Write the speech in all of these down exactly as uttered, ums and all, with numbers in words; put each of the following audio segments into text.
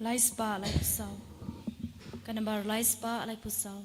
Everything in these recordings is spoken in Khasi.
Lai spah laiphew saw. Ka nambar lai spah laiphew saw.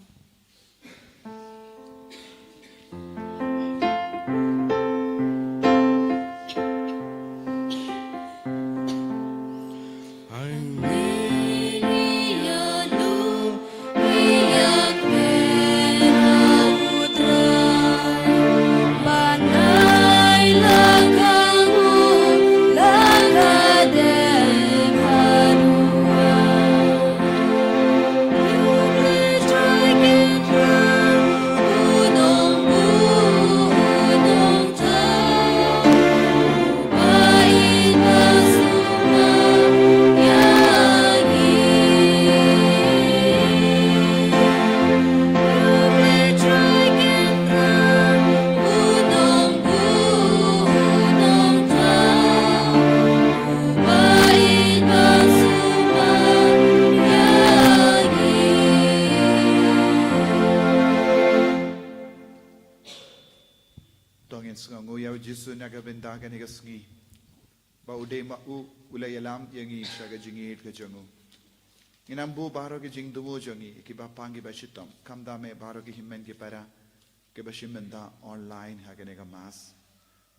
To ngin sngewnguh ïa u Jisu na ka bynta kane ka sngi. Ba u dei ma u u la ïalam ïa ngi sha ka jingïeit ka jong u. Ngin ym buh baroh ki jingduwai jong ngi, kiba pang kiba shitom. Kham da me baroh ki hynmen ki para kiba shim bynta online ha kane ka mass.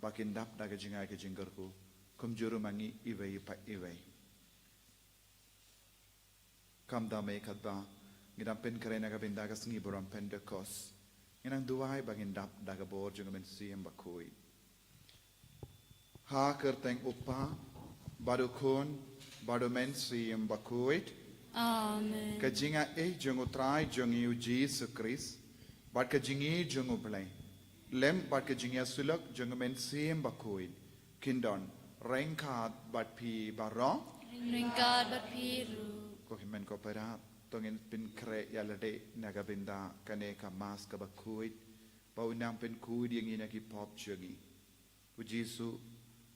Ba kin dap da ka jingai ka jingkyrkhu. Kumjuh ruh ma ngi iwei pa iwei. Kham da me katba ngin ym pynkhreh na ka bynta ka sngi burom Pentekost. Ngin ym duwai ba ngin dap da ka bor jong u Mynsiem Bakhuid. Ha ka kyrteng u Kpa, bad u Khun, bad u Mynsiem Bakhuid. Amen. Ka jingaiei jong u Trai jong ngi u Jisu Khrist, bad ka jingïeit jong u Blei, lem bad ka jingïasyllok jong u Mynsiem Bakhuid, kin don ryngkat bad phi baroh. Ryngkat bad phi ruh. Ko hynmen ko para, to ngin pynkhreh ïa lade na ka bynta kane ka mass kaba khuid, ba un nang pynkhuid ïa ngi na ki pop jong ngi. U Jisu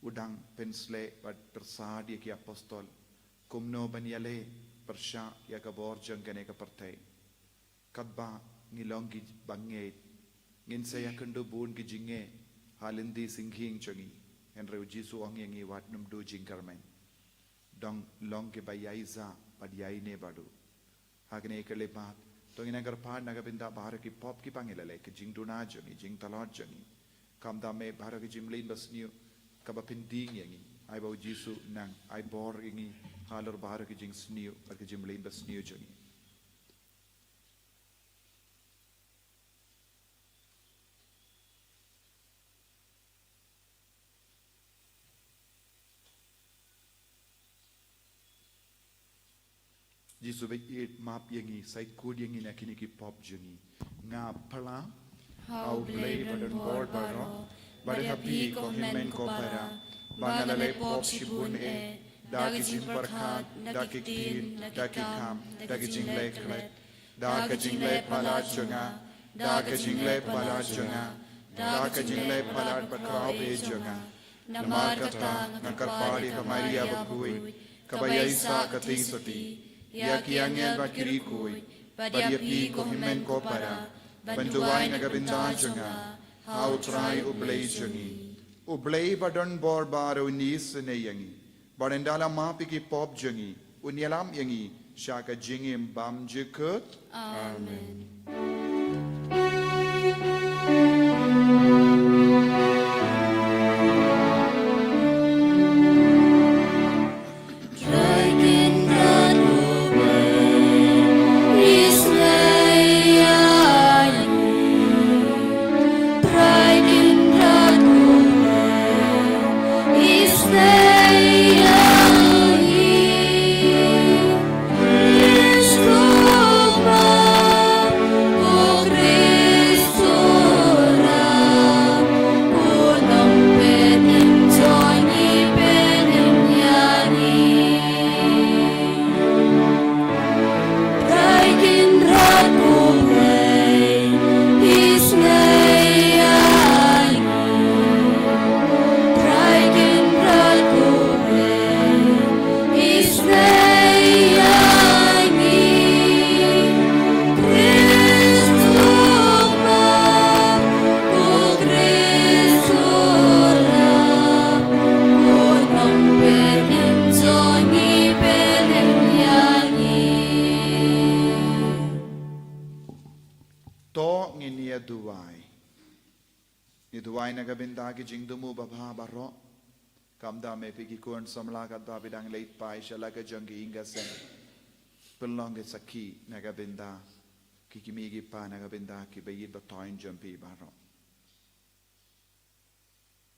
u dang pynsleh bad pyrsad ïa ki apostol kumno ban ïaleh pyrshah ïa ka bor jong kane ka pyrthei. Katba ngi long kiba ngeit, ngin sa ïakynduh bun ki jingeh ha lynti syngkhing jong ngi. Hynrei u Jisu u ong ïa ngi wat nym duh jingkyrmen. Dang long kiba ïaisah bad ïaineh bad u. Ha kane ka lehmat, to ngin nang kyrpad na ka bynta baroh ki pop kiba ngi la leh, ka jingduna jong ngi, jingtlot jong ngi. Kham da me baroh ki jingmlien basniew kaba pynding ïa ngi. Ai ba u Jisu nang ai bor ïa ngi halor baroh ki jingsniew bad ki jingmlien basniew jong ngi. Jisu bad ïeit, map ïa ngi, sa ïeit kut ïa ngi na kine ki pop jong ngi. Nga phla ha u Blei badonbor baroh, bad ha phi ko hynmen ko para, ba nga la leh pop shibun eh, da ki jingpyrkhat, da ki ktien, da ki kam, da ki jingleh klet, da ka jingleh palat jong nga, da ka jingleh palat jong nga, da ka jingleh palat bakhraw eh jong nga. Namar kata nga kyrpad ïa ka Maria bakhuid, kaba ïaisah ka tingsati, ïa ki angel bad ki riewkhuid, bad ïa phi ko hynmen ko para, ban duwai na ka bynta jong nga ha u Trai u Blei jong ngi. U Blei badonbor baroh un isynei ïa ngi, bad ynda la map ïa ki pop jong ngi, un ïalam ïa ngi sha ka jingim bymjukut. Amen. duwai. Ngi duwai na ka bynta ki jingthmu babha baroh. Kumta me phi ki khun samla katba phi dang leit phai sha la ka jong ki ïing ka sem, pynlong ki sakhi na ka bynta ki kmie ki kpa, na ka bynta ki ba ïeit ba thoiñ jong phi baroh.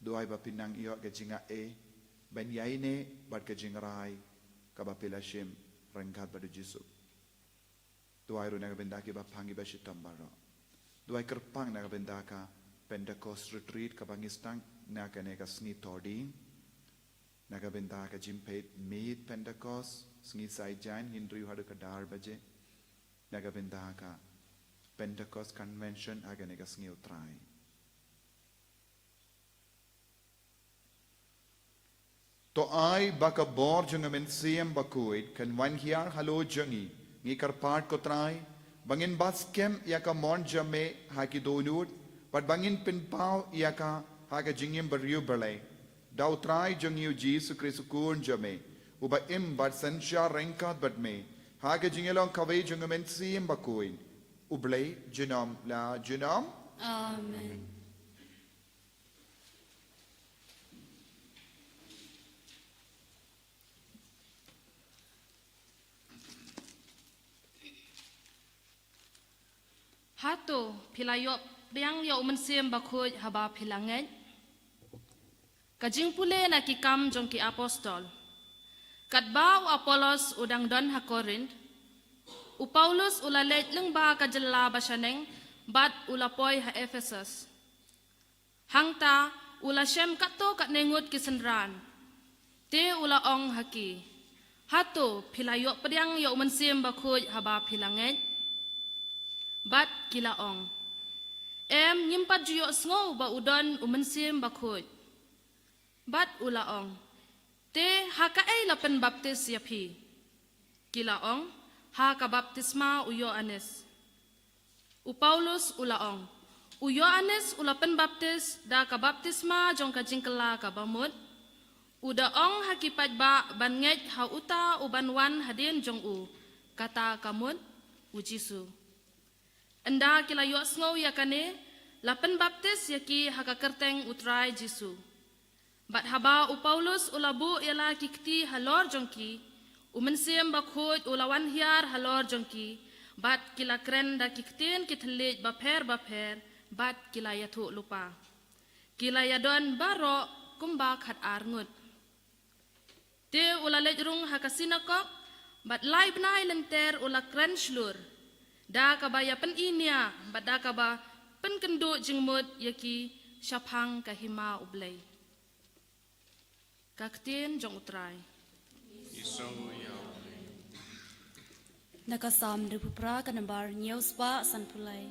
Duwai ba phin nang ïoh ka jingaiei ban ïaineh bad ka jingrai kaba phi la shim ryngkat bad u Jisu. Duwai ruh na ka bynta ki ba phang ki ba shitom baroh. Duwai kyrpang na ka bynta ka Pentecost Retreat kaba ngi sdang na kane ka sngi Thohdieng. Na ka bynta ka jingpeit miet Pentecost, sngi Saitjaiñ, hynriew haduh ka ar baje. Na ka bynta ka Pentecost Convention ha kane ka sngi U Trai. To ai ba ka bor jong ka Mynsiem Bakhuid kan wan hiar halor jong ngi, ngi kyrpad ko Trai, ba ngin bat skhem ïa ka mon jong me ha ki dohnud, bad ba ngin pynpaw ïa ka ha ka jingim briew Blei. Da U Trai jong ngi U Jisu Khrist U Khun jong me, uba im bad synshar ryngkat bad me, ha ka jingïalong kawei jong ka Mynsiem Bakhuid, U Blei junom la junom. Amen. Hato phi la ïoh pdiang ïa U Mynsiem Bakhuid haba phi la ngeit? Ka jingpule na Ki Kam jong ki Apostol. Katba u Apollos u dang don ha Korinth, u Paulus u la leit lyngba ka jylla bashaneng bad u la poi ha Ephesus. Hangta u la shem katto katne ngut ki synran. Te u la ong ha ki, hato phi la ïoh pdiang ïa U Mynsiem Bakhuid haba phi la ngeit? Bad ki la ong, em, ngim pat ju ïohsngew ba u don U Mynsiem Bakhuid. Bad u la ong, te ha kaei la pynbaptis ïa phi? Ki la ong, ha ka baptisma u Ïoannis. U Paulus u la ong, u Ïoannis u la pynbaptis da ka baptisma jong ka jingkylla kaba mut. U da ong ha ki paidbah ban ngeit ha uta uban wan hadien jong u, kata ka mut u Jisu. Ynda ki la ïohsngew ïa kane, la pynbaptis ïa ki ha ka kyrteng U Trai Jisu. Bad haba u Paulus u la buh ïa la ki kti halor jong ki, U Mynsiem Bakhuid u la wan hiar halor jong ki, bad ki la kren da ki ktien ki thylliej bapher bapher, bad ki la ïathuh lypa. Ki la ïadon baroh kumba khat ar ngut. Te u la leit rung ha ka sinakok, bad lai bnai lynter u la kren shlur, da kaba ïa pyni nia, bad da kaba pynkynduh jingmut ïa ki shaphang ka hima U Blei. Ka ktien jong U Trai. Na ka Salm hynriewphew phra, ka nambar hynñiew spah sanphew lai.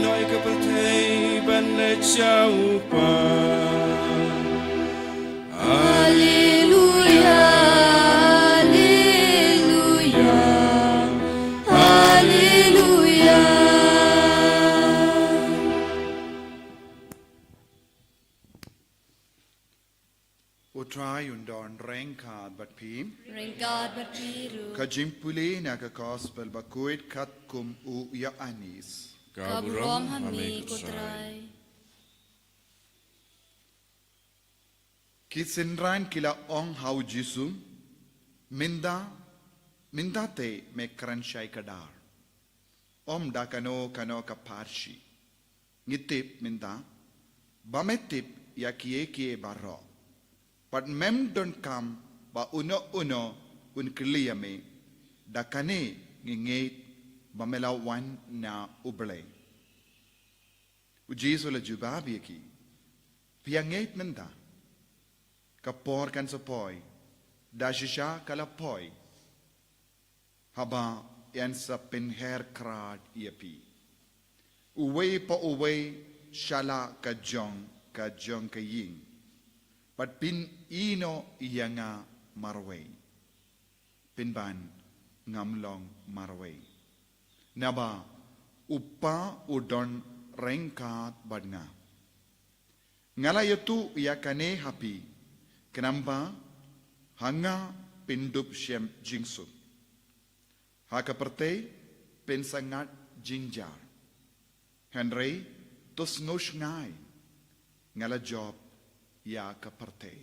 Joy ka pyrthei ban leit sha u Kpa. Haleluya, haleluya, haleluya. U Trai un don ryngkat bad phi. Ryngkat bad phi ruh. Ka jingpule na ka Gospel bakhuid katkum u Ïoannis. Ka burom ha me ko Trai. Ki synran ki la ong ha u Jisu, mynta, mynta te me kren shai kdar. Ym da kano kano ka pharshi. Ngi tip mynta ba me tip ïa kiei kiei baroh. Bad mem donkam ba uno uno un kylli ïa me. Da kane ngi ngeit ba me la wan na U Blei. U Jisu u la jubab ïa ki, phi ïa ngeit mynta? Ka por kan sa poi, da shisha ka la poi, haba yn sa pynher krad ïa phi. Uwei pa uwei sha la ka jong ka jong ka ïing, bad phin ïehnoh ïa nga marwei, pynban ngam long marwei. Naba u Kpa u don ryngkat bad nga. Nga la ïathuh ïa kane ha phi, khnang ba ha nga phin dup shem jingsuk. Ha ka pyrthei phin sa ngat jingjia. Hynrei to sngewsynei, nga la jop ïa ka pyrthei.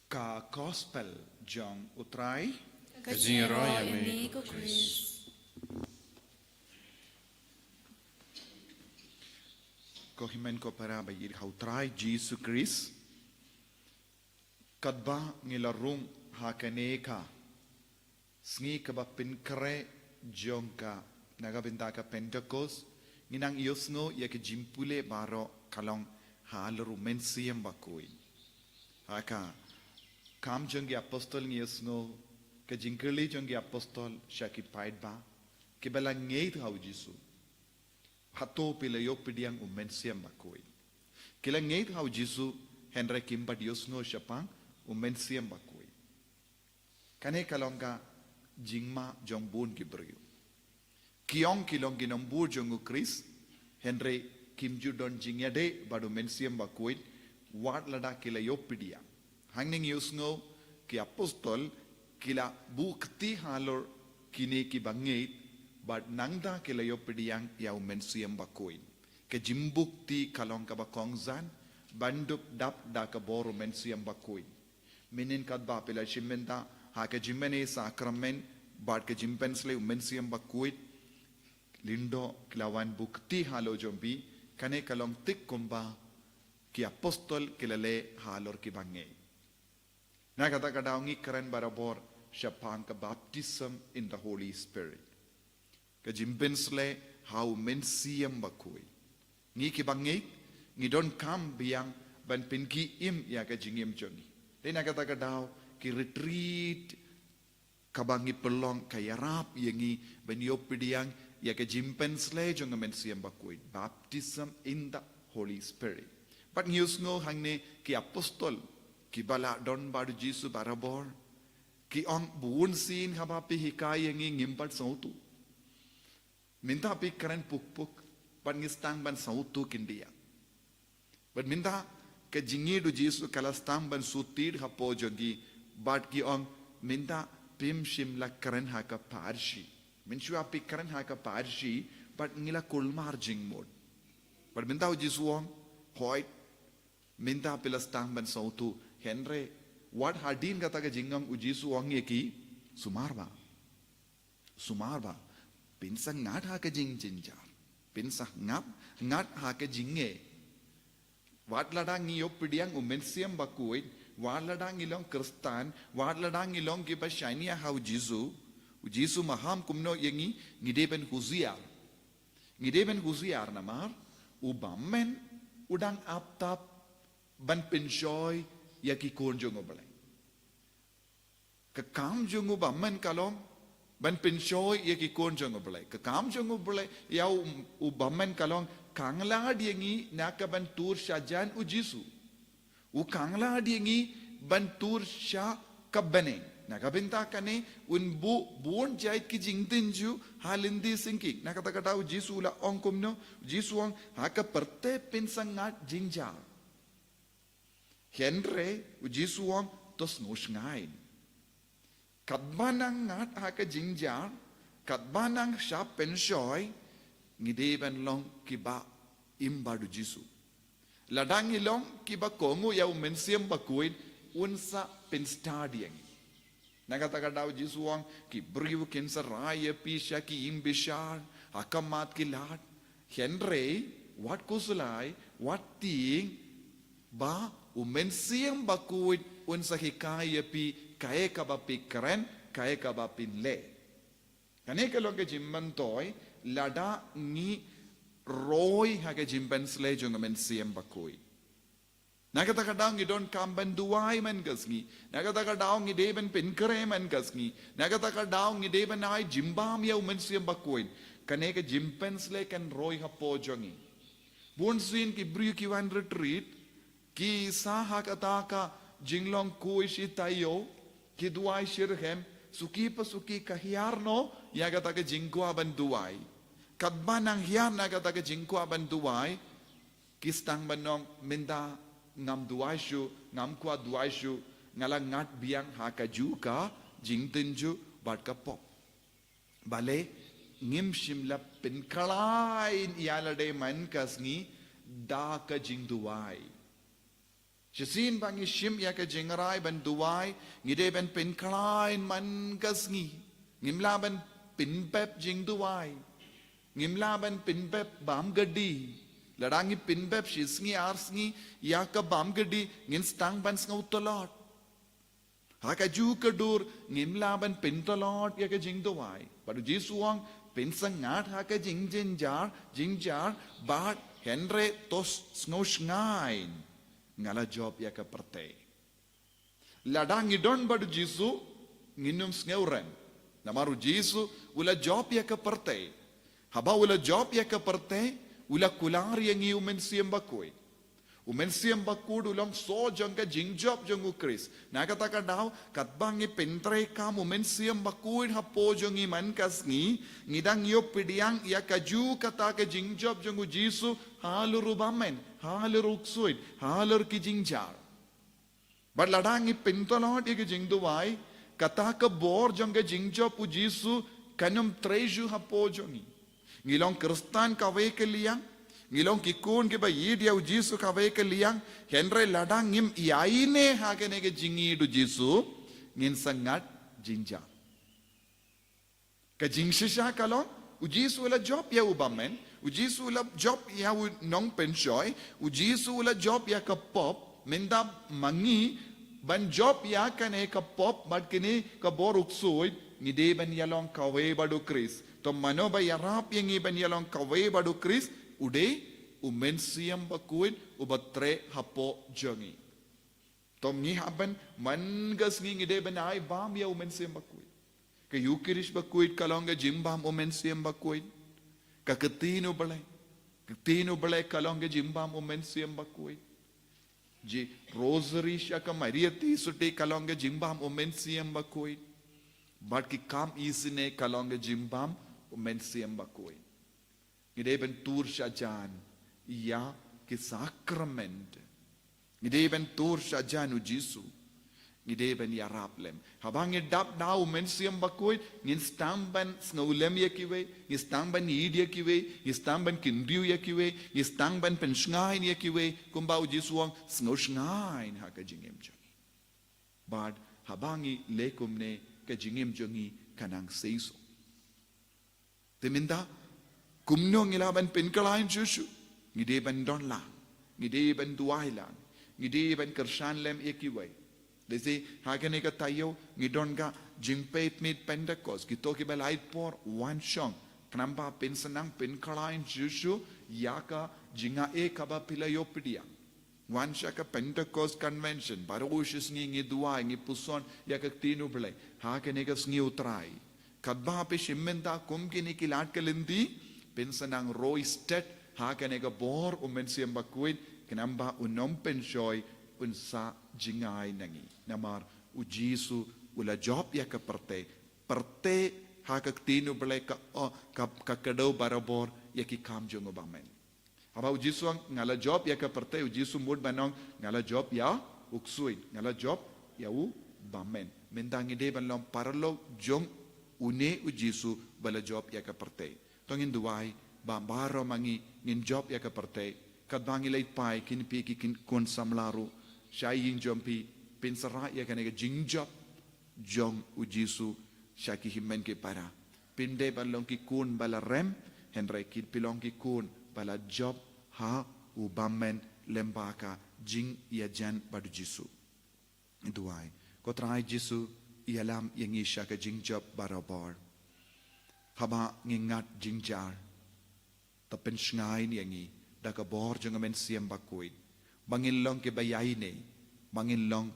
Ka Gospel jong U Trai. Ka jingïaroh ïa me ko Khrist. Ko hynmen ko para ba ïeit ha U Trai Jisu Khrist. Katba ngi la rung ha kane ka sngi kaba pynkhreh jong ka, na ka bynta ka Pentekost, ngi nang ïohsngew ïa ka jingpule baroh ka long halor U Mynsiem Bakhuid. Ha ka Kam jong ki Apostol ngi ïohsngew ka jingkylli jong ki Apostol sha ki paidbah kiba la ngeit ha U Jisu, hato phi la ïoh pdiang U Mynsiem Bakhuid? Ki la ngeit ha U Jisu, hynrei kim pat ïohsngew shaphang U Mynsiem Bakhuid. Kane ka long ka jingma jong bun ki briew. Ki ong ki long ki nongbud jong U Khrist, hynrei kim ju don jingïadei bad U Mynsiem Bakhuid, wat lada ki la ïoh pdiang. Hangne ngi ïohsngew ki Apostol ki la buh kti halor kine kiba ngeit, bad nangta ki la ïoh pdiang ïa U Mynsiem Bakhuid. Ka jingbuh kti ka long kaba kongsan ban dup dap da ka bor U Mynsiem Bakhuid. Mynhynnin katba phi la shim bynta ha ka jingmane sakramen bad ka jingpynsleh U Mynsiem Bakhuid, lyngdoh ki la wan buh kti halor jong phi, kane ka long thik kumba ki Apostol ki la leh halor kiba ngeit. Na kata ka daw ngi kren barabor shaphang ka baptism in the Holy Spirit. Ka jingpynsleh ha U Mynsiem Bakhuid. Ngi kiba ngeit, ngi donkam biang ban pynkhie im ïa ka jingim jong ngi. Dei na kata ka daw ki retreat kaba ngi pynlong ka ïarap ïa ngi ban ïoh pdiang ïa ka jingpynsleh jong U Mynsiem Bakhuid, baptism in the Holy Spirit. Bad ngi ïohsngew hangne ki Apostol kiba la don bad U Jisu barabor, ki ong, bunsien haba phi hikai ïa ngi ngim pat sngewthuh. Mynta phi kren puk puk, bad ngi sdang ban sngewthuh khyndiat. Bad mynta ka jingïeit U Jisu ka la sdang ban shu tied hapoh jong ngi, bad ki ong, mynta phim shym la kren ha ka pharshi. Mynshuwa phi kren ha ka pharshi, bad ngi la kulmar jingmut. Bad mynta U Jisu u ong, hooid, mynta phi la sdang ban sngewthuh, hynrei wat hadien kata ka jingong U Jisu u ong ïa ki, sumar bha. Sumar bha, phin sa ngat ha ka jingjynjar. Phin sa ngat, ngat ha ka jingeh. Wat lada ngi ïoh pdiang U Mynsiem Bakhuid, wat lada ngi long Khristan, wat lada ngi long kiba shaniah ha U Jisu, U Jisu u maham kumno ïa ngi, ngi dei ban husiar. Ngi dei ban husiar namar u bymman u dang ap tap ban pynshoi ïa ki khun jong U Blei. Ka kam jong u bymman ka long ban pynshoi ïa ki khun jong u Blei. Ka kam jong u Blei, ïa u, u bymman ka long khanglad ïa ngi na ka ban tur shajan u Jisu. U khanglad ïa ngi ban tur sha ka bneng. Na ka bynta kane un buh bun jait ki jingtynjuh ha lynti syngkien. Na kata ka daw u Jisu u la ong kumno? U Jisu u ong, ha ka pyrthei phin sa ngat jingjia. Hynrei u Jisu u ong, to sngewshngaiñ. Katba nang ngat ha ka jingjia, katba nang shah pynshoi, ngi dei ban long kiba im bad u Jisu. Lada ngi long kiba kohnguh ïa u Mynsiem Bakhuid, un sa pynstad ïa ngi. Na kata ka daw u Jisu u ong, ki briew kin sa rai ïa phi sha ki ïing bishar ha khmat ki lad. Hynrei wat khuslai, wat tieng, ba u Mynsiem Bakhuid un sa hikai ïa phi kaei kaba phi kren, kaei kaba phin leh. Kane ka long ka jingmyntoi lada ngi roi ha ka jingpynshlei jong u Mynsiem Bakhuid. Na kata ka daw ngi donkam ban duwai man ka sngi. Na kata ka daw ngi dei ban pynkhreh man ka sngi. Na kata ka daw ngi dei ban ai jingbam ïa u Mynsiem Bakhuid. Kane ka jingpynshlei kan roi hapoh jong ngi. Bun sien ki briew ki wan retreat, ki sah ha kata ka jinglong khuid shi taïew, ki duwai shitrhem, suki pa suki ka hiar noh ïa kata ka jingkwah ban duwai. Katba nang hiar na kata ka jingkwah ban duwai, ki sdang ban ong, mynta ngam duwai shuh, ngam kwah duwai shuh, nga la ngat biang ha kajuh ka jingtynjuh bad ka pop. Balei ngim shym la pynkhlaiñ ïa lade man ka sngi da ka jingduwai. Shisien ba ngi shim ïa ka jingrai ban duwai, ngi dei ban pynkhlaiñ man ka sngi. Ngim lah ban pynbeit jingduwai. Ngim lah ban pynbeit bam kadi. Lada ngi pynbeit shi sngi ar sngi ïa ka bam kadi, ngin sdang ban sngew tlot. Ha kajuh ka dur ngim lah ban pyntlot ïa ka jingduwai. Bad u Jisu u ong, phin sa ngat ha ka jingjynjar, jingjia, bad hynrei to sngewshngaiñ, nga la jop ïa ka pyrthei. Lada ngi don bad u Jisu, ngin ym sngewrem. Namar u Jisu u la jop ïa ka pyrthei. Haba u la jop ïa ka pyrthei, u la kular ïa ngi u Mynsiem Bakhuid. U Mynsiem Bakhuid u long soh jong ka jingjop jong u Khrist. Na kata ka daw, katba ngi pyntreikam u Mynsiem Bakhuid hapoh jong ngi man ka sngi, ngi dang ïoh pdiang ïa kajuh kata ka jingjop jong u Jisu halor u bymman, halor u ksuid, halor ki jingjia. Bad lada ngi pyntlot ïa ka jingduwai, kata ka bor jong ka jingjop u Jisu kan ym trei shuh hapoh jong ngi. Ngi long Khristan kawei ka liang, ngi long ki khun kiba ïeit ïa u Jisu kawei ka liang, hynrei lada ngim ïaineh ha kane ka jingïeit u Jisu, ngin sa ngat jingjia. Ka jingshisha ka long, u Jisu u la jop ïa u bymman, u Jisu u la jop ïa u nongpynshoi, u Jisu u la jop ïa ka pop, mynta ma ngi ban jop ïa kane ka pop, bad kane ka bor u ksuid, ngi dei ban ïalong kawei bad u Khrist. To mano ba ïarap ïa ngi ban ïalong kawei bad u Khrist, u dei u Mynsiem Bakhuid uba trei hapoh jong ngi. To ngi hap ban, man ka sngi ngi dei ban ai bam ïa u Mynsiem Bakhuid. Ka Ïukharist Bakhuid ka long ka jingbam u Mynsiem Bakhuid. Ka ktien u Blei, ka ktien u Blei ka long ka jingbam u Mynsiem Bakhuid. Ji Rosary sha ka Maria Theisotti ka long ka jingbam u Mynsiem Bakhuid. Bad ki kam isynei ka long ka jingbam u Mynsiem Bakhuid. Ngi dei ban tur shajan ïa ki sakrament. Ngi dei ban tur shajan u Jisu. Ngi dei ban ïarap lem. Haba ngi dap da u Mynsiem Bakhuid, ngin sdang ban sngewlem ïa kiwei, ngin sdang ban ïeit ïa kiwei, ngin sdang ban kynriw ïa kiwei, ngin sdang ban pynshngaiñ ïa kiwei, kumba u Jisu u ong, sngewshngaiñ ha ka jingim jong ngi. Bad haba ngi leh kumne, ka jingim jong ngi ka nang seisoh. Te mynta, kumno ngi lah ban pynkhlaiñ shuh shuh? Ngi dei ban don lang, ngi dei ban duwai lang, ngi dei ban kyrshan lem ïa kiwei. Lehse ha kane ka taïew ngi don ka jingpeit miet Pentekost, kito kiba la ïoh por wan shong, khnang ba phin sa nang pynkhlaiñ shuh shuh ïa ka jingaiei kaba phi la ïoh pdiang. Wan sha ka Pentecost Convention, baroh shi sngi ngi duwai, ngi puson ïa ka ktien U Blei ha kane ka sngi U Trai. Katba phi shim mynta kum kine ki lad ka lynti, phin sa nang roi stet ha kane ka bor U Mynsiem Bakhuid, khnang ba U Nongpynshoi un sa jngai na ngi. Namar U Jisu u la jop ïa ka pyrthei. Pyrthei ha ka ktien U Blei ka, o, ka, ka kdew barabor ïa ki kam jong U Bymmen. Haba U Jisu ong nga la jop ïa ka pyrthei, U Jisu mut ban ong nga la jop ïa u ksuid, nga la jop ïa U Bymmen. Mynta ngi dei ban long paralok jong une U Jisu ba la jop ïa ka pyrthei. To ngin duwai ba baroh ma ngi ngin jop ïa ka pyrthei. Katba ngi leit phai, kin phi ki kin khun samla ruh sha ïing jong phi, phin sa rah ïa kane ka jingjop jong U Jisu sha ki hynmen ki para. Phim dei ban long ki khun ba la rem, hynrei kin phi long ki khun ba la jop ha U Bymmen lem bad ka jingïajan bad U Jisu. Duwai. Ko Trai Jisu, ïalam ïa ngi sha ka jingjop barabor. Haba ngi ngat jingjar, to pynshngaiñ ïa ngi da ka bor jong U Mynsiem Bakhuid, ba ngin long kiba ïaineh, ba ngin long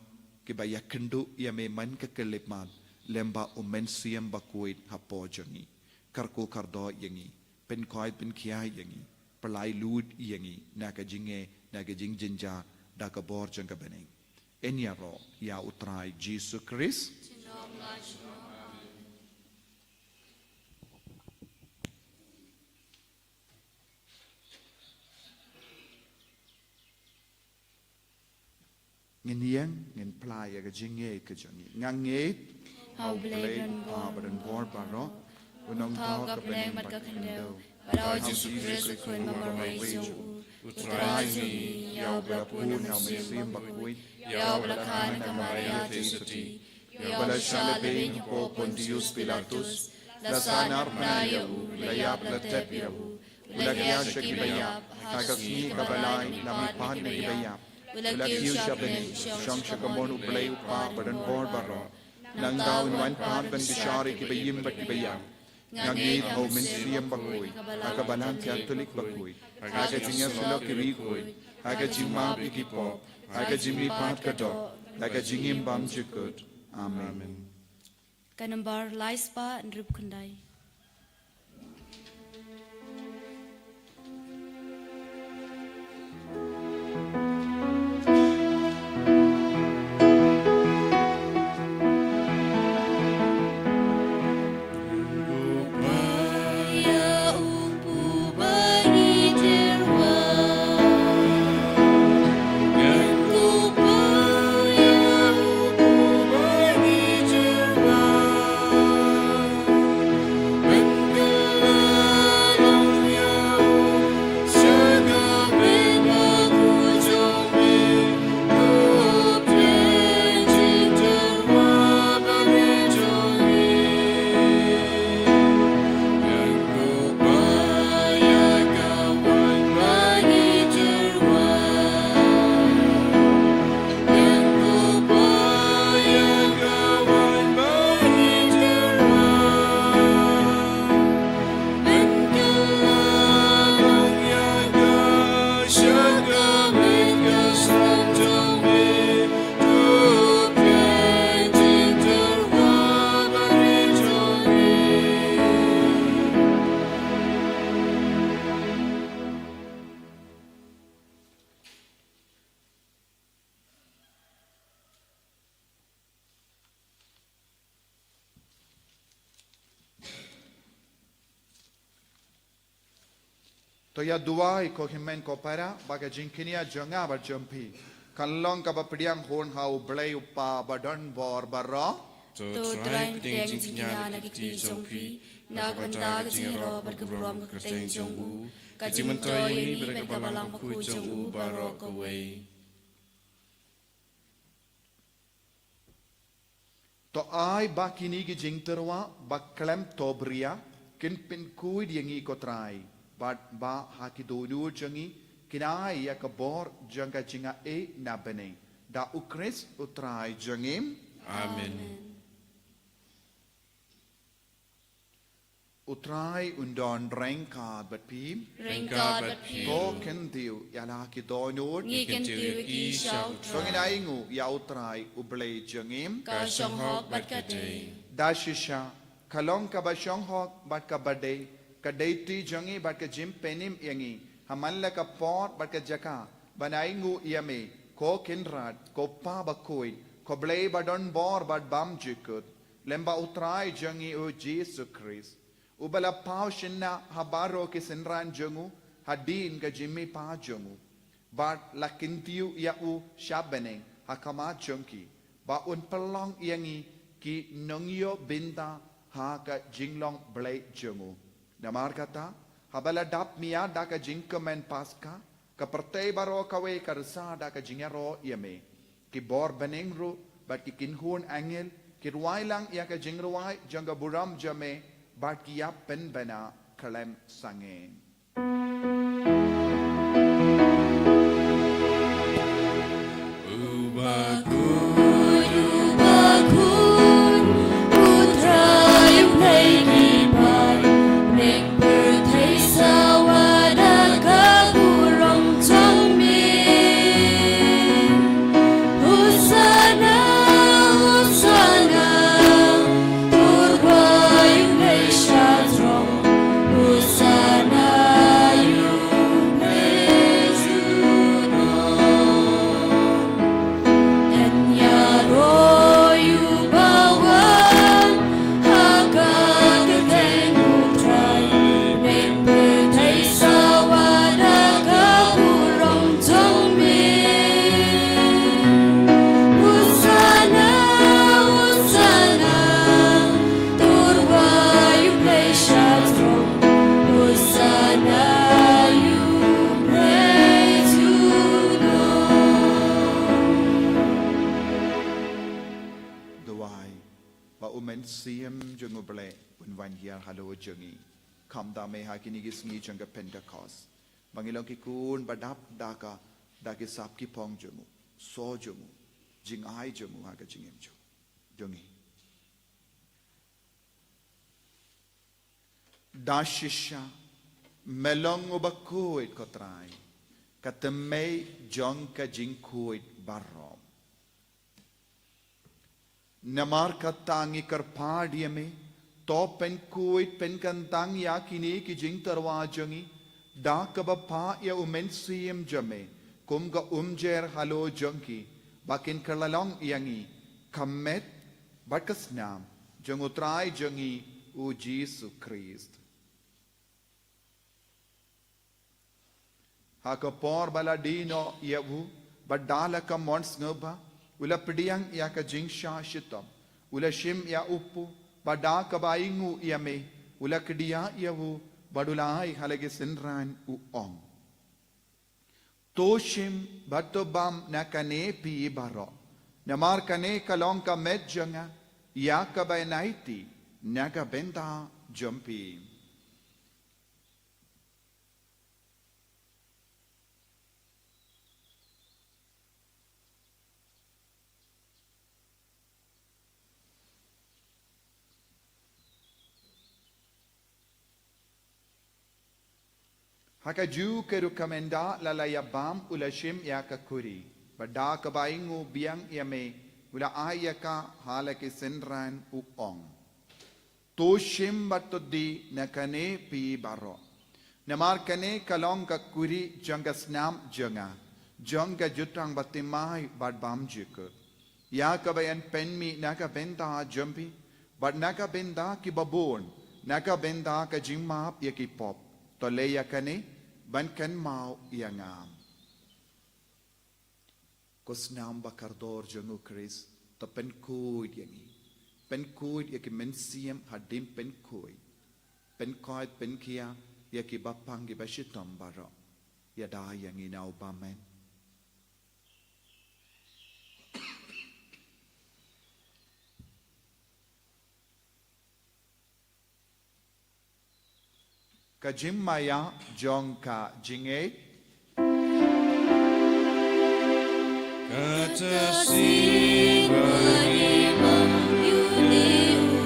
kiba ïakynduh ïa me man ka khyllipmat lem bad U Mynsiem Bakhuid hapoh jong ngi. Kyrkhu kyrdoh ïa ngi, pynkhuid pynkhiah ïa ngi, pyllait luid ïa ngi na ka jingeh, na ka jingjynjar, da ka bor jong ka bneng. Yn ïaroh ïa U Trai Jisu Khrist. Ngin ïeng, ngin phla ïa ka jingngeit ka jong ngi. Nga ngeit ha U Blei U Kpa ba don bor baroh, U Nongthaw ka bneng bad ka khyndew, bad ha U Jisu Khrist U Khun ba marwei jong U, U Trai jong ngi, ïa uba la pun na U Mynsiem Bakhuid, ïa uba la kha na ka Maria Theisotti, ïa uba la shah lehbeiñ hapoh Pontius Pilatus, la sahnarphna ïa u, la ïap la tep ïa u, u la khiah sha kiba ïap, ha ka sngi kaba lai la mihpat na kiba ïap, u la kiew sha bneng, shong sha ka mon U Blei U Kpa ba don bor baroh. Nangta un wan pat ban bishar ïa kiba im bad kiba ïap. Nga ngeit ha U Mynsiem Bakhuid, ha ka Balang Katholik bakhuid, ha ka jingïasyllok ki riewkhuid, ha ka jingmap ïa ki pop, ha ka jingmihpat ka doh, ha ka jingim bymjukut. Amen. Ka nombar lai spah hynriewphew khyndai. To ïa duwai ko hynmen ko para, ba ka jingkñia jong nga bad jong phi kan long kaba pdiang hun ha U Blei U Kpa ba don bor baroh. To Trai pdiang jingkñia na ki kti jong phi, na ka bynta ka jingïaroh bad ka burom ka kyrteng jong u, ka jingmyntoi ïa ngi bad ka balang bakhuid jong u baroh kawei. To ai ba kine ki jingtyrwa ba khlem to bria kin pynkhuid ïa ngi ko Trai, bad ba ha ki dohnud jong ngi kin ai ïa ka bor jong ka jingaiei na bneng. Da U Khrist U Trai jong ngi. Amen. Amen. U Trai un don ryngkat bad phi. Ryngkat bad phi. Ko kyntiew ïa la ki dohnud. Ngi kyntiew ïa ki sha U Trai. To ngin ainguh ïa U Trai U Blei jong ngi. Ka shong hok bad ka dei. Da shisha, ka long kaba shong hok bad kaba dei, ka dei ti jong ngi bad ka jingpynim ïa ngi ha man la ka por bad ka jaka ban ainguh ïa me, ko Kynrad, ko Pa bakhuid, ko Blei ba don bor bad bymjukut, lem bad U Trai jong ngi U Jisu Khrist, uba la paw shynna ha baroh ki synran jong u hadien ka jingmihpat jong u, bad la kyntiew ïa u sha bneng ha khmat jong ki, ba un pynlong ïa ngi ki nongïoh bynta ha ka jinglong Blei jong u. Namar kata, haba la dap mih da ka jingkmen Paskha, ka pyrthei baroh kawei ka rsa da ka jingïaroh ïa me. Ki bor bneng ruh bad ki kynhun angel ki rwai lang ïa ka jingrwai jong ka burom jong me, bad ki ïa pynbna khlem sangeh. Duwai ba U Mynsiem jong U Blei un wan hiar halor jong ngi, khamtam eh ha kine ki sngi jong ka Pentekost, ba ngin long ki khun ba dap da ka, da ki sap ki phong jong u, soh jong u, jingai jong u ha ka jingim jong, jong ngi. Da shisha, me long uba khuid ko Trai, ka tymmen jong ka jingkhuid baroh. Namar kata ngi kyrpad ïa me, to pynkhuid pynkyntang ïa kine ki jingtyrwa jong ngi, da kaba phah ïa U Mynsiem jong me kum ka umjer halor jong ki, ba kin kylla long ïa ngi ka met bad ka snam jong U Trai jong ngi U Jisu Khrist. Ha ka por ba la die noh ïa u, bad da la ka mon sngewbha, u la pdiang ïa ka jingshah shitom, u la shim ïa u kpu, bad da kaba ainguh ïa me, u la kdiah ïa u, bad u la ai ha la ki synran u ong: To shim bad to bam na kane phi baroh, namar kane ka long ka met jong nga, ïa kaba yn aiti na ka bynta jong phi. Ha kajuh ka rukom ynda la la ïa bam, u la shim ïa ka khuri, bad da kaba ainguh biang ïa me, u la ai ïa ka ha la ki synran u ong: To shim bad to die na kane phi baroh, namar kane ka long ka khuri jong ka snam jong nga, jong ka jutang bathymmai bad bymjukut, ïa kaba yn pynmih na ka bynta jong phi bad na ka bynta kiba bun, na ka bynta ka jingmap ïa ki pop. To leh ïa kane ban kynmaw ïa nga. Ko snam ba kordor jong U Khrist, to pynkhuid ïa ngi. Pynkhuid ïa ki mynsiem hadien pynkhuid. Pynkhuid pynkhia ïa ki bapang ki bashitom baroh. Ïada ïa ngi na u bymman. Ka jingmaïa jong ka jingngeit. Kata si bani bang yu ni u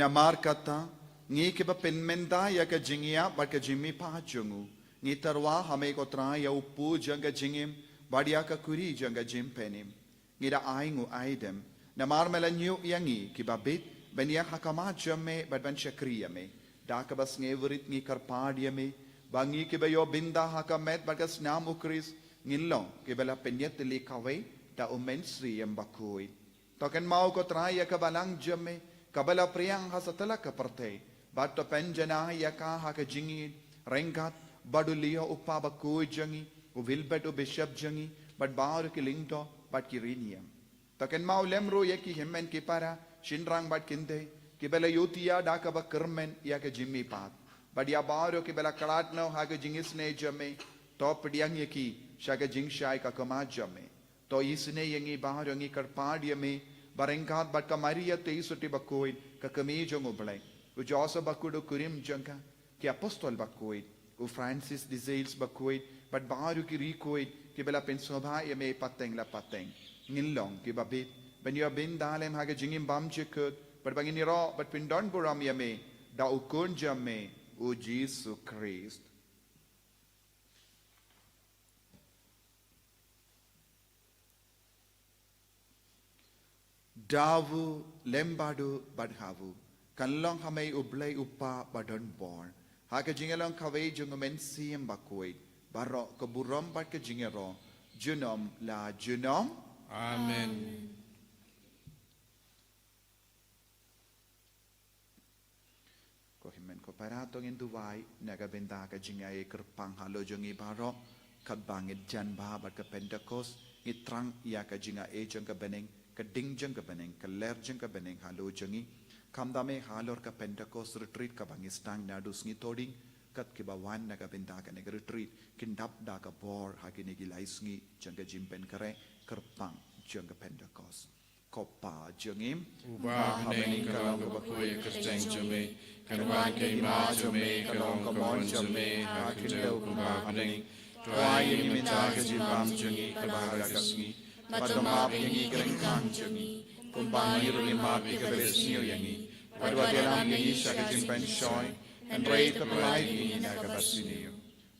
Namar kata, ngi kiba pynmynta ïa ka jingïap bad ka jingmihpat jong u, ngi tyrwa ha me ko Trai ïa u pu jong ka jingim, bad ïa ka kuri jong ka jingpynim. Ngi da ai nguh ai dem, namar me la ñiew ïa ngi kiba bit, ban ïeng ha khmat jong me bad ban shakri ïa me. Da kaba sngewrit ngi kyrpad ïa me, ba ngi kiba ïoh bynta ha ka met bad ka snam u Khrist, ngin long kiba la pynïatylli kawei da u Mynsiem Bakhuid. To kynmaw ko Trai ïa ka balang jong me, kaba la phriang ha satlak ka pyrthei, bad to pynjanai ïa ka ha ka jingïeit, ryngkat bad u Leo u kpa bakhuid jong ngi, u Wilbert u bishop jong ngi, bad baroh ki lyngdoh bad ki riñiam. To kynmaw lem ruh ïa ki hynmen ki para, shynrang bad kynthei, kiba la ïohthiah da kaba kyrmen ïa ka jingmihpat, bad ïa baroh kiba la khlad noh ha ka jingisynei jong me, to pdiang ïa ki sha ka jingshai ka khmat jong me. To isynei ïa ngi baroh, ngi kyrpad ïa me, ba ryngkat bad ka Maria Theisotti bakhuid, ka kmie jong u Blei, u Joseph bakhuid u kurim jong ka, ki apostol bakhuid, u Francis de Sales bakhuid, bad baroh ki riewkhuid kiba la pynsngewbha ïa me pateng la pateng, ngin long kiba bit ban ïoh bynta lem ha ka jingim bymjukut, bad ba ngin ïaroh bad pyndonburom ïa me da u Khun jong me, u Jisu Khrist. Da u lem bad u bad ha u, kan long ha me u Blei u Kpa badonbor, ha ka jingïalong kawei jong u Mynsiem Bakhuid, baroh ka burom bad ka jingïaroh, junom la junom. Amen. Ko hynmen ko para, to ngin duwai na ka bynta ka jingïaid kyrpang halor jong ngi baroh, katba ngi jan bha bad ka Pentekost, ngi thrang ïa ka jingïaid jong ka bneng, ka ding jong ka bneng, ka lyer jong ka bneng halor jong ngi. Khamtam eh halor ka Pentekost retreat kaba ngi sdang naduh sngi Thohdieng, kat kiba wan na ka bynta kane ka retreat kin dap da ka bor ha kine ki lai sngi jong ka jingpynkhreh kyrpang jong ka Pentekost. Ko Pa jong ngi uba ha bneng, ka long kaba khuid ïa ka kyrteng jong me, kan wan ka hima jong me, ka long ka mon jong me ha khyndew kumba ha bneng. To ai ïa ngi mynta ka jingbam jong ngi kaba ha ka sngi, bad to map ïa ngi ki ryngkang jong ngi, kumba ngi ruh ngi map ïa kiba isniew ïa ngi, bad wat ïalam ïa ngi sha ka jingpynshoi, hynrei to pyllait ïa ngi na kaba sniew.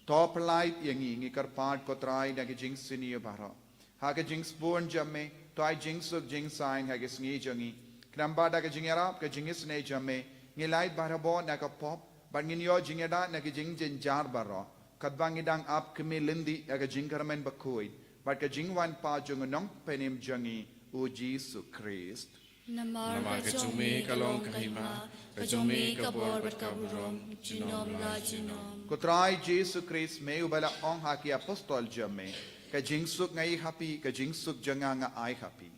To pyllait ïa ngi, ngi kyrpad ko Trai, na ki jingsniew baroh, ha ka jingsbun jong me, to ai jingsuk jingsaiñ ha ki sngi jong ngi. Khnang ba da ka jingïarap ka jingisynei jong me, ngin lait barabor na ka pop, bad ngin ïoh jingïada na ki jingjynjar baroh, katba ngi dang ap khmih lynti ïa ka jingkyrmen bakhuid bad ka jingwan pat jong u Nongpynim jong ngi, u Jisu Khrist. Namar ka jong me ka long ka hima, ka jong me ka bor bad ka burom, junom la junom. Ko Trai Jisu Khrist, me uba la ong ha ki apostol jong me, ka jingsuk nga ïoh ha phi, ka jingsuk jong nga nga ai ha phi.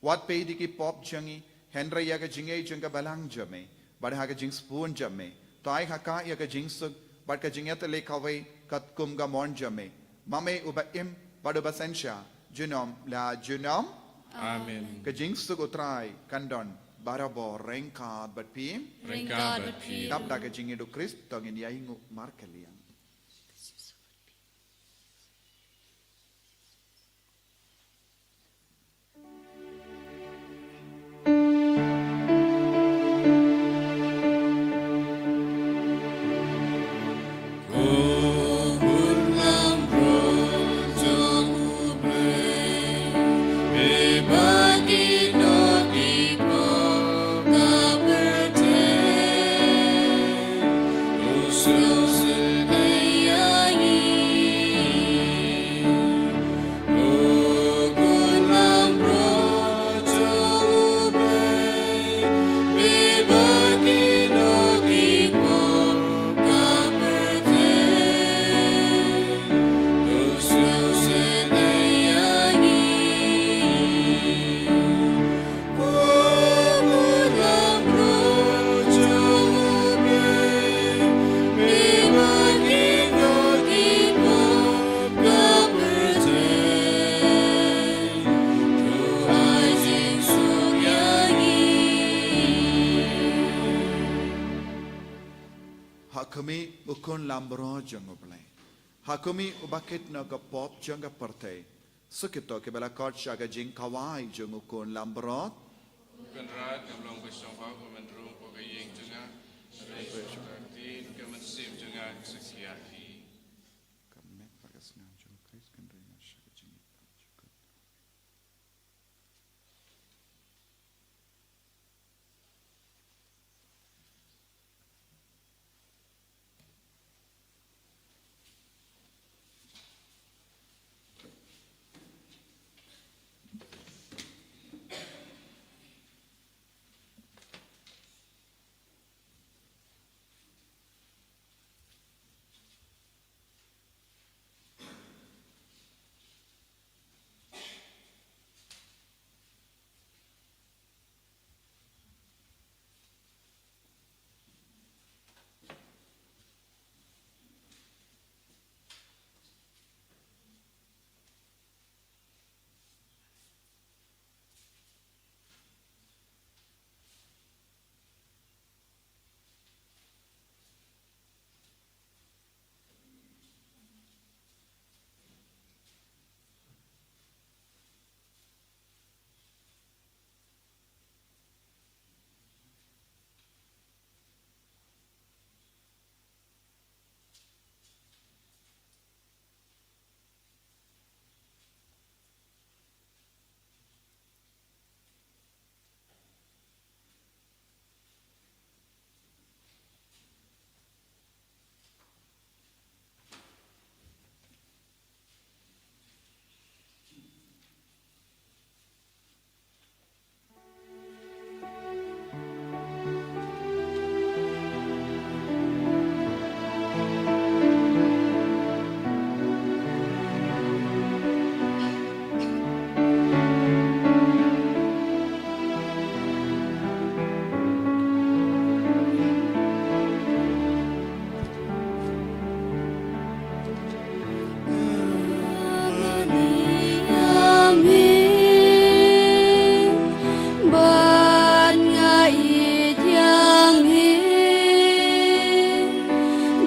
Wat peit ïa ki pop jong ngi, hynrei ïa ka jingïeit jong ka balang jong me, bad ha ka jingsbun jong me, to ai ha ka ïa ka jingsuk bad ka jingïatylli kawei katkum ka mon jong me, ma me uba im bad uba synshar, junom la junom. Amen. Ka jingsuk u Trai kan don barabor ryngkat bad phi. Ryngkat bad phi. Dap da ka jingïeit u Khrist to ngin ïainguh markylliang. Ha khmih u Khun Lamro jong u Blei. Ha khmih u bakit na ka pop jong ka pyrthei. Sa kito kiba la khot sha ka jingkhawai jong u Khun Lamro. Kynrad, ngam long ba shong ha ka mynrung, ko ka Ïing jong nga, hynrei sha ka ktien ka mynsiem jong nga, nga sa khia hi. Ka met bad ka snam jong U Khrist kan ring sha ka jingim.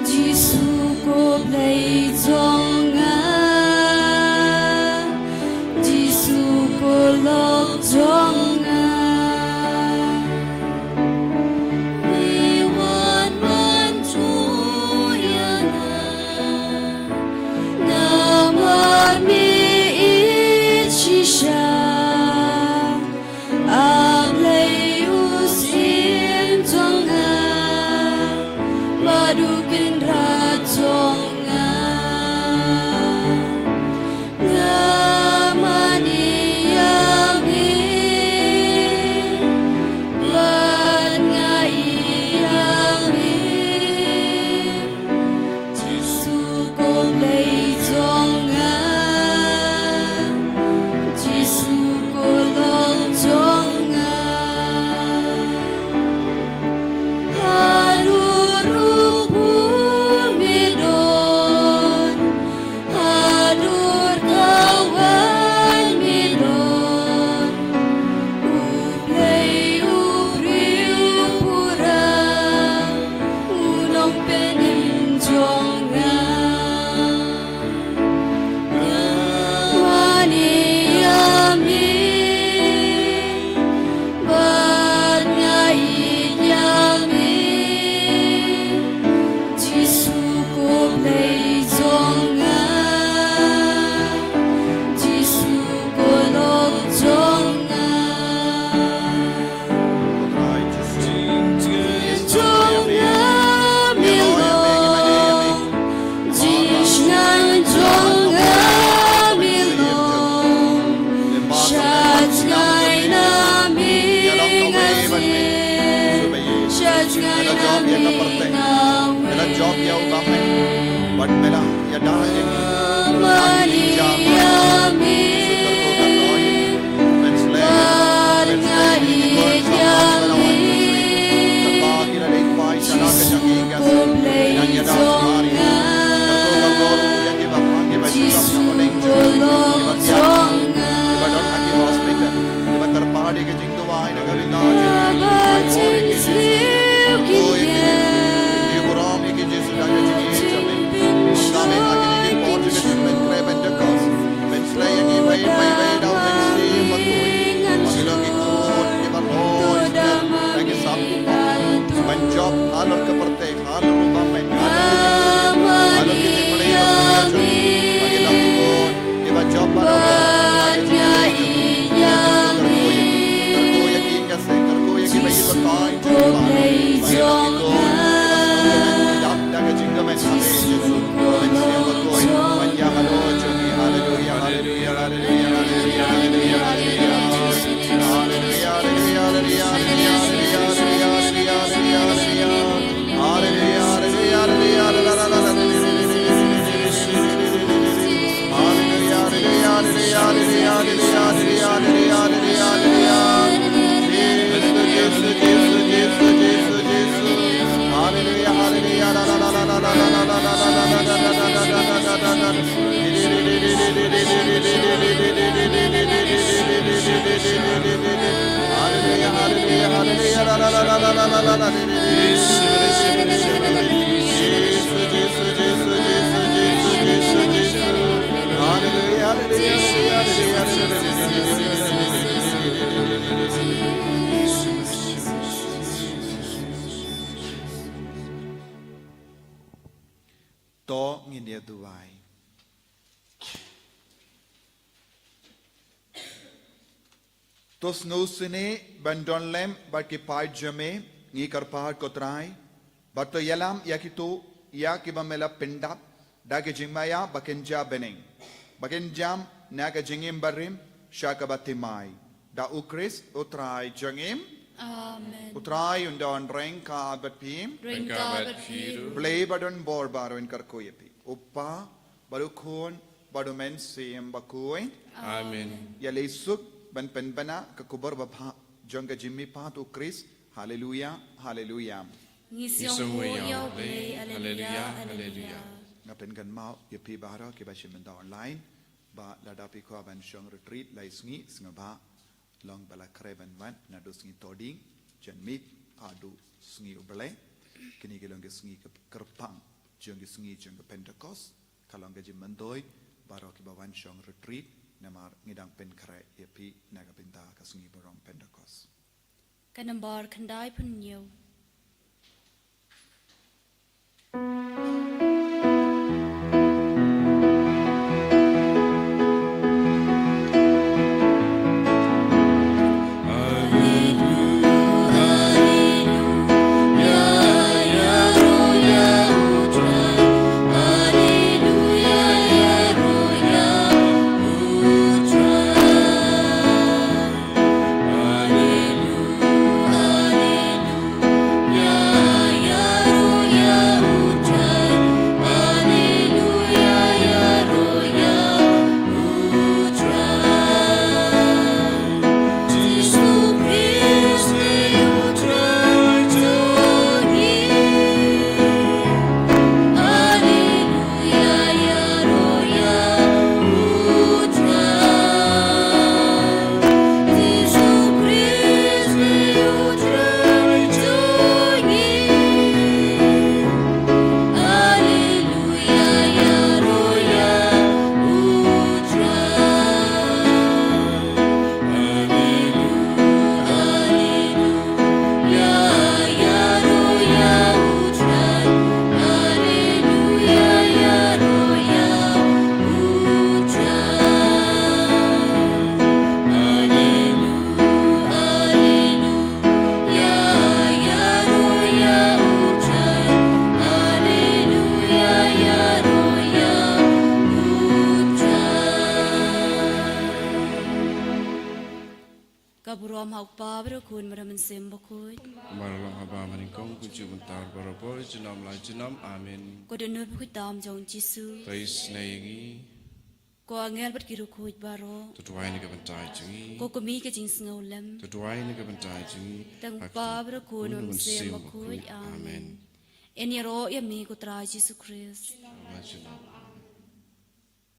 Jisu ko Blei jong nga, Jisu ko lok jong nga. Me wan ban tu ïa nga, namar me ïeit shisha. A Blei u Syiem jong nga, bad u Kynrad jong nga. Nga mane ïa me, bad nga ïeit ïa me. Jisu ko Blei jong nga, Jisu ko lok jong nga. Haduh ruh me don, haduh thaw wan me don. U Blei u briew pura, u nongpynim jong nga. Nga mane ïa me, bad nga ïeit ïa me. Jisu ko Blei jong nga, Jisu ko lok jong nga. Jong nga me long, jingshngaiñ jong nga me long, shah jngai na me nga seh, shah jngai na me nga wei. Bad me la ïada ïa ki. Mane ïa me, bad nga ïeit ïa me. Jisu ko Blei jong nga, Jisu ko lok jong nga. Nga ba jingïasyriem ki ïa, jingpynshoi. To ngin ïa duwai. To sngewsynei ban don lem bad ki paid jong me, ngi kyrpad ko Trai, bad to ïalam ïa kito ïa kiba me la pyndap da ki jingmaïa ba kin jia bneng, ba kin jam na ka jingim barim sha kaba thymmai, da U Khrist U Trai jong ngi. Amen. U Trai un don ryngkat bad phi. Ryngkat bad phi ruh. Blei ba don bor baroh un kyrkhu ïa phi, U Kpa bad U Khun bad U Mynsiem Bakhuid. Amen. Ïaleh suk ban pynbna ka khubor babha jong ka jingmihpat U Khrist. Haleluia, haleluia. Ngi sngewnguh ïa U Blei. Haleluia, haleluia. Nga pynkynmaw ïa phi baroh kiba shim bynta online ba lada phi kwah ban shong retreat lai sngi, sngewbha long ba la khreh ban wan naduh sngi Thohdieng, janmiet haduh sngi U Blei. Kine ki long ki sngi kyrpang jong ki sngi jong ka Pentecost. Ka long ka jingmyntoi baroh kiba wan shong retreat, namar ngi dang pynkhreh ïa phi na ka bynta ka sngi burom Pentecost. Ka nombar khyndai phew hynñiew. Ka burom ha U Kpa bad U Khun bad U Mynsiem Bakhuid. Kumba la long ha ba mynnyngkong, kumjuh mynta, barabor, junom la junom. Amen. Ko dohnud bakhuid tam jong U Jisu. To isynei ïa ngi. Ko angel bad ki riewkhuid baroh. To duwai na ka bynta jong ngi. Ko kmie ka jingsngewlem. To duwai na ka bynta jong ngi. Tang U Kpa bad U Khun bad U Mynsiem Bakhuid. Amen. Amen. Yn ïaroh ïa me ko Trai Jisu Khrist. Amen.